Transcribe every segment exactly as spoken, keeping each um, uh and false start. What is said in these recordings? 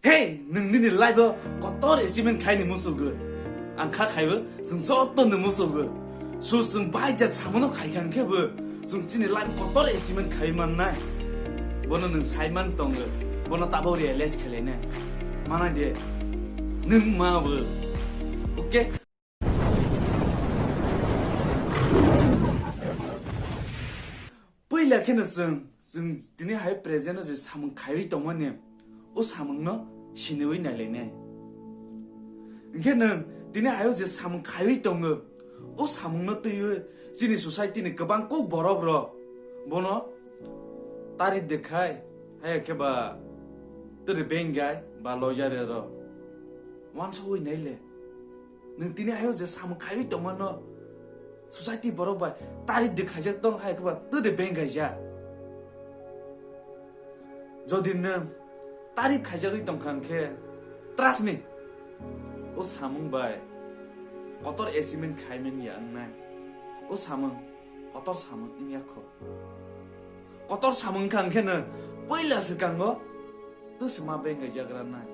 Hey, nwng nini life o kotor achievement khaini musugo. Ang kha khaibo, chwng joto no musugo. So chwng bai jat samano khai kha hwnkhe bo, chwng chini life kotor achievement khai mannai. Bono nwng sai man tongo. Bono tabo realize khlai nai. Manai de. Nwng ma bo. Okay? Puila kheno chwng, chwng tini hai present o je samung khaiwi tongmani, o samungno siniwi nailainai. Hinkhe nwng tini hai o je samung khaiwi tongo, o samungno twiwi chini society ni kwbang kok borok rok bono tari dekhai, hai khe ba tari bengai ba loijarero wansogwi naile. Nwng tini hai o je samung khaiwi tongmano, society borok bai tarif de khaijak tong hai khe ba twi de beng kaijak. Jodi nwng tarif khaijakwi tongkha hwnkhe, trust me, o samung bai kotor achievement khaimani ya wngnai. O samung kotor samung wngya kho. Kotor samung wngkha hwnkhe no puila swkango twi se ma beng kaijagra nai,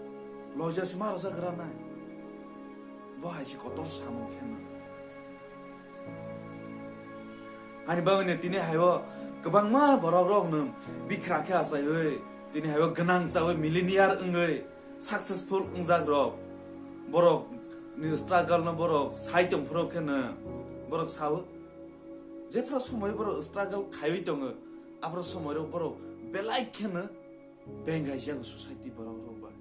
loja se ma rojagra nai. Bo hai se kotor samung khe no. Ani bagwi no tini hai o kwbangma borok rok no bikra khe achaiwi, tini hai o gwnang chawi millionaire wngwi successful wngjak rok, borok ni struggle no borok sai tong phuru khe no borok sao, jephru somoi borok struggle khaiwi tongo, aphru somoi rok borok belai khe no beng kaijak society borok rok bai.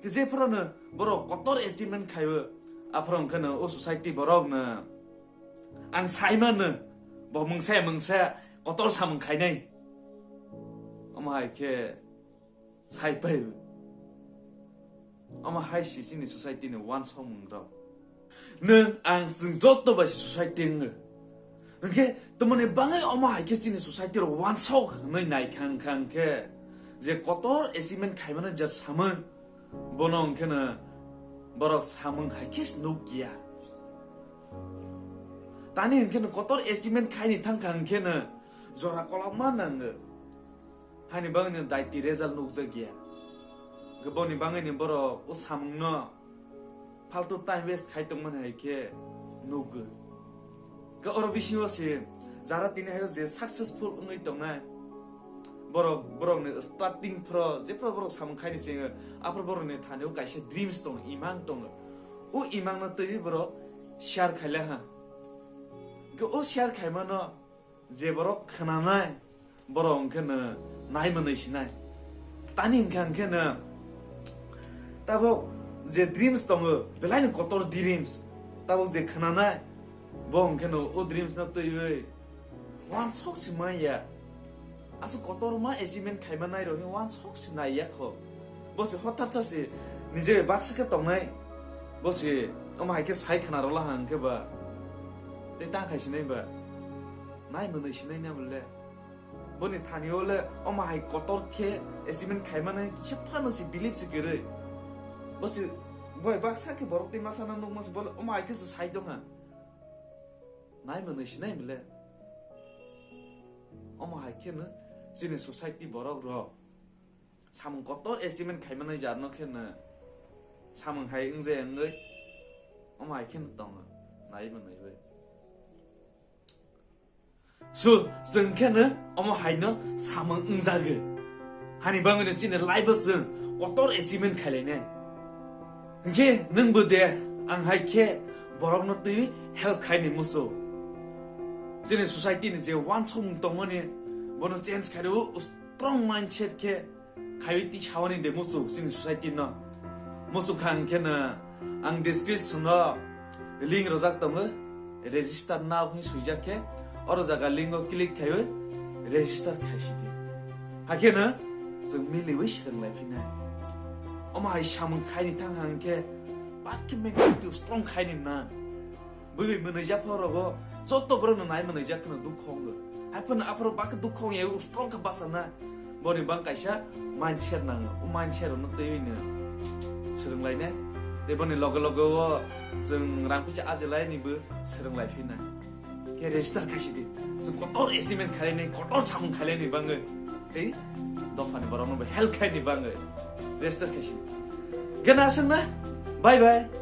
Khe jephru no borok kotor achievement khaiwi, aphru wngkhe no o society borok no ang sai mano, bo mungsa mungsa kotor samung khainai. Omo hai khe sai pai. Omo hai si chini society ni wansokmung rok. Nwng ang chwng joto bai si society wngo. Hwnkhe tomoni bangwi omo hai khe chini society rok wansok hwnwi nai kha wngkha hwnkhe je kotor achievement khaimano je samung, bono hwnkhe no borok samung hai khe se nuk ya. Tani hwnkhe no kotor achievement khaini thang kha hwnkhe no jora kolokma nango. Hani bagwi no daiti result nukjak ya. Hwnkhe boni bagwi ni borok o samungno faltu time waste khai tongmani hai khe nukgo. Hwnkhe oro bisingo se jara tini hai je successful wngwi tongnai borok, borokni starting phro jephru borok samung khaini chingo, aphru borokni thani o kaisa dreams tongo, imang tongo. O imangno twiwi borok share khaila ha. Hwnkhe o share khaimano je borok khwnanai, borok hwnkhe no nai mwnwi sinai. Tani hwnkha hwnkhe no tabuk je dreams tongo, belai ni kotor dreams. Tabuk je khwnanai, bo hwnkhe no o dreams no twiwi wansok se manya. Aswk kotorma achievement khaima nai rok wansok se nai ya kho. Bo se hotharsa se nije baksa khe tongnai. Bo se omo hai khe sai khna rwla hang khe ba. Tei tang khai sinai ba. Nai mwnwi sinai na bole. Boni thani o le omo hai kotor khe achievement khaima nai kisa phano se believe se kwrwi. Bo se boi baksa khe borok tei masa no nukma se bole omo hai khe se sai tong ha. Nai mwnwi sinai bole. Omo hai khe no chini society borok rok samung kotor achievement khaimani jarno khe no samung hai wngje wngwi omo hai khe no tongo nai mwnwi bai. So, chwng khe no omo hai no samung wngjago. Hani bagwi no chini life o chwng kotor achievement khailainai. Hinkhe nwngbo de ang hai khe borokno twi help khaini muchung. Chini society ni je wansokmung tongmani bono change khairw strong mindset khe khaiwi twi sawani de muchung chini society no. Muchung kha hwnkhe no ang description o link rojak tongo, register now hwnwi swijak khe oro jaga link o click khaiwi register khaisidi. Hakhe no chwng miliwi swrwng lai phinai. Omo hai samung khaini thang hang khe bakhe mentality strong khaini na. Bui bui mwnwijak phorogo joto borokno nai mwnwijak kheno dukho wngo. Haiphano aphoro bakhe dukho wngya strong khe bachana. Boni bang kaisa mindset nango. O mindset rokno twiwi no swrwng lainai. Tei boni loge loge o chwng rang pisa ajilaini bo swrwng lai phinai. Khe register khaisidi. Chwng kotor achievement khailaini, kotor samung khailaini bangwi. Dophani borokno bo help khaini bagwi register khaisi. Gana aswk na? Bye bye.